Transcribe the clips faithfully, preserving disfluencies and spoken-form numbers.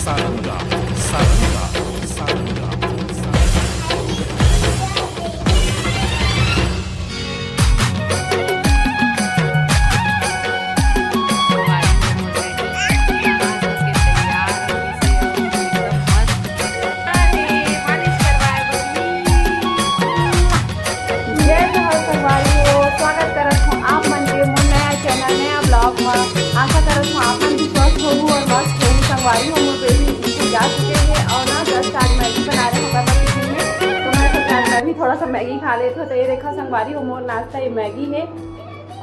सारंगा, सारंगा, सारंगा, सारंगा। जय जोहार संगवारी हो, स्वागत करत हूँ आप मन के मोर नया चैनल, नया ब्लॉग में। आशा करत हूँ आप मन भी स्वस्थ होहू और मस्त होहू। संगवारी हो, मोर बेटी स्कूल जा चुके हैं और ना जस्ट आज मैगी बना रहे हैं पापा टिफिन में। तो मैं सोचा आज मैं भी थोड़ा सा मैगी खा लेत हूँ। तो ये देखा संगवारी हो, मोर नाश्ता ये मैगी है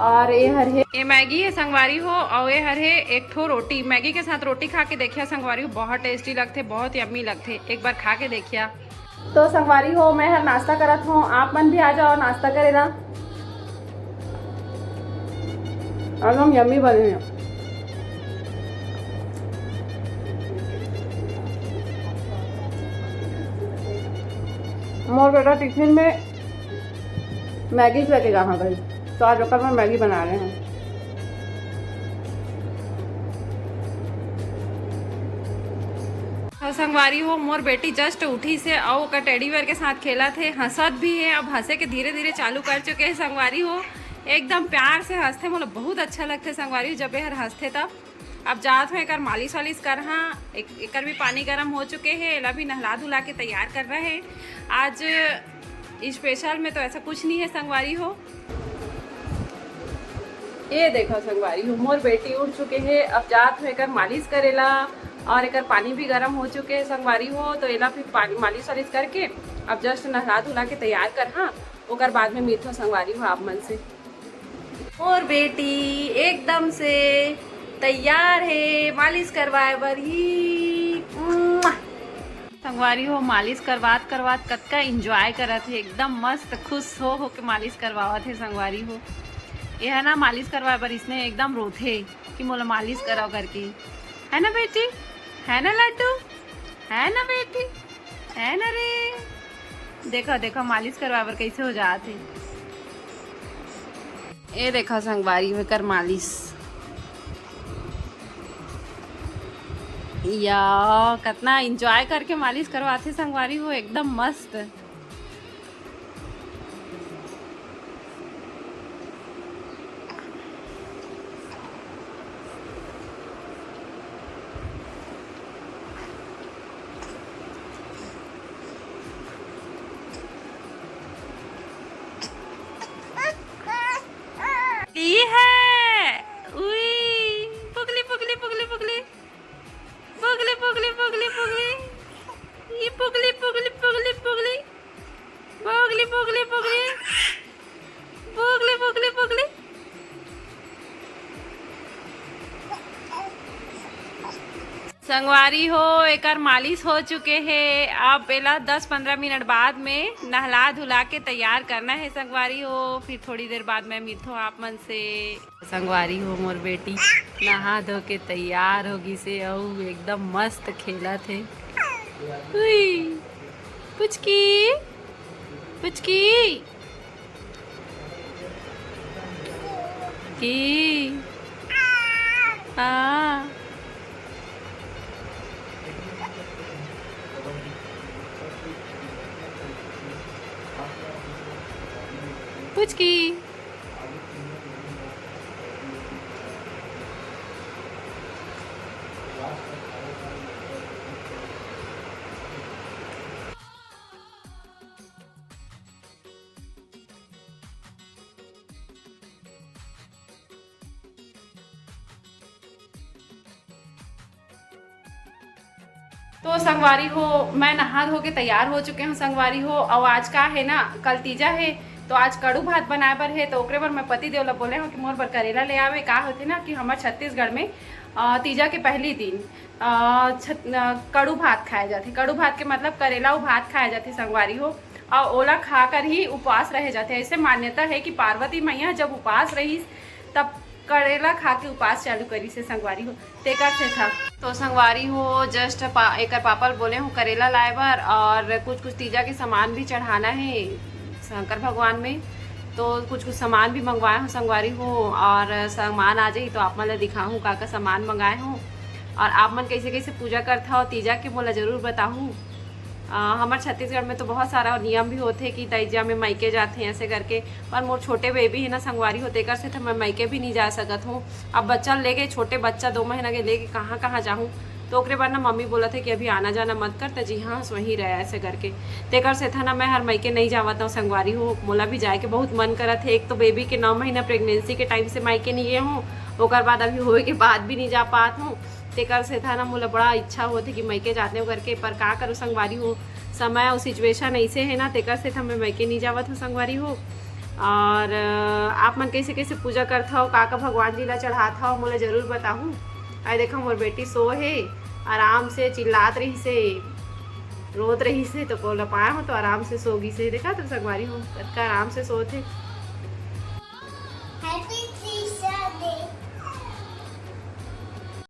और ये हर है, ये मैगी है संगवारी हो और ये हर है एक ठो रोटी। मैगी के साथ रोटी खा के देखिया संगवारी हो, बहुत टेस्टी लगथे, बहुत यम्मी लगथे, एक बार खा के देखिया। तो संगवारी हो, मैं हर नाश्ता करत हूँ, आप मन भी आ जाओ नाश्ता करे ला। एकदम यम्मी बने हैं। मोर बेटा टिफिन में मैगी लेके जाना भाई, तो आज ओकर मैं मैगी बना रहे हैं। तो संगवारी हो, मोर बेटी जस्ट उठी से अउ ओकर टेडी बेयर के साथ खेलत हे, हंसत भी हे। अब हंसे के धीरे धीरे चालू कर चुके हे संगवारी हो, एकदम प्यार से हंसथे, मोला बहुत अच्छा लगथे संगवारी हो, जब ये हर हंसथे तब। अब जात हो एकर मालिश वालिश करहा, एक, एकर भी पानी गरम हो चुके हे, एला भी नहला धुला के तैयार करना हे। आज स्पेशल में तो ऐसा कुछ नहीं है संगवारी हो। ये देखो संगवारी हो, मोर बेटी उठ चुके हे। अब जात हो एकर मालिश करेला और एकर पानी भी गरम हो चुके हे संगवारी हो। तो एला फिर पानी मालिश वालिश करके अब जस्ट नहला धुला के तैयार करहा, ओकर बाद में मिलथो संगवारी हो आप मन से। मोर बेटी एकदम से तैयार हे मालिश करवाए बर ही। संगवारी हो, मालिश करवात करवात कतका एंजॉय करत हे, एकदम मस्त खुश हो हो के मालिश करवावत हे संगवारी हो। ये है ना, मालिश करवाए बर इसने एकदम रोथे कि मोला मालिश कराओ करके, है ना बेटी, है ना लड्डू, है ना बेटी, है ना रे। देखो देखो, मालिश करवाए बर कैसे हो जात हे। ए देखो संगवारी हो एकर मालिश, या कतना एंजॉय करके मालिश करवाथे संगवारी हो, एकदम मस्त। ली है। उई, पुगली, पुगली, पुगली, पुगली। पुगली, पुगली, पुगली, पुगली। ई पुगली, पुगली, पुगली, पुगली। पुगली, पुगली, पुगली। पुगली, पुगली, पुगली। संगवारी हो, एकर मालिश हो चुके हे। अब एला दस पंद्रह मिनट बाद में नहला धुला के तैयार करना हे संगवारी हो। फिर थोड़ी देर बाद में मिलथो आप मन से। संगवारी हो, मोर बेटी नहा धो के तैयार हो गिसे अउ एकदम मस्त खेलत हे। उई, पुचकी, पुचकी। की? हाँ। पुचकी। तो संगवारी हो, मैं नहा धो के तैयार हो चुके हूँ संगवारी हो। और आज का है ना, कल तीजा है, तो आज कड़ू भात बनाए बर है। तो ओकरे बर मैं पति देव ला बोले हूँ कि मोर बर करेला ले आवे। का होथे ना कि हमर छत्तीसगढ़ में अ, तीजा के पहली दिन अ, छत-, अ, कड़ू भात खाए जाथे। कड़ू भात के मतलब करेला अउ भात खाए जाथे संगवारी हो, अउ ओला खाकर ही उपवास रहे जाथे। ऐसे मान्यता है कि पार्वती मैया जब उपवास रहिस, तब करेला खा के उपवास चालू करिस हे संगवारी हो, तेकर से था। तो संगवारी हो, जस्ट पा-, एकर पापा ल बोले हूँ करेला लाए बर, और कुछ कुछ तीजा के सामान भी चढ़ाना है शंकर भगवान में। तो कुछ कुछ सामान भी मंगवाए हूँ संगवारी हो, और सामान आ जाही तो आप मन ला दिखाहूँ का का सामान मंगाए हूँ। और आप मन कैसे कैसे पूजा करथव तीजा के, मोला जरूर बताहू। अ, हमर छत्तीसगढ़ में तो बहुत सारा नियम भी होथे कि तैजा में मायके जाथे ऐसे करके, पर मोर छोटे बेबी हे ना संगवारी हो, तेकर से तो मैं मायके भी नहीं जा सकत हूँ। अब बच्चा लेके, छोटे बच्चा दो महीना के लेके कहाँ कहाँ जाहूँ? तो ओकरे बाद ना मम्मी बोलत हे कि अभी आना जाना मत कर, त जिहाँ हस वहीं रह, ऐसे करके। तेकर से था ना मैं हर मायके नहीं जावत हूँ संगवारी हो, मोला भी जाए के बहुत मन करत हे। एक तो बेबी के नौ महीना प्रेगनेंसी के टाइम से मायके नहीं गए हूँ, ओकर बाद अभी होए के बाद भी नहीं जा पात हूँ। तेकर से था ना मोला बड़ा इच्छा होथे कि मायके जाते हो करके, पर का करूँ संगवारी हो, समय और सिचुएशन ऐसे है ना, तेकर से था मैं मायके नहीं जावत हूँ संगवारी हो। और अ, आप मन कैसे कैसे पूजा करथव, का का भगवान जी ला चढ़ाथव, मोला जरूर बताहू। आई देखा मोर बेटी सो हे, आराम से चिल्लात रहिस हे, रोत रहिस हे, तो कोला पाए हो तो आराम से सो गिस हे। देखा तो संगवारी हो, कतका आराम से सोत हे।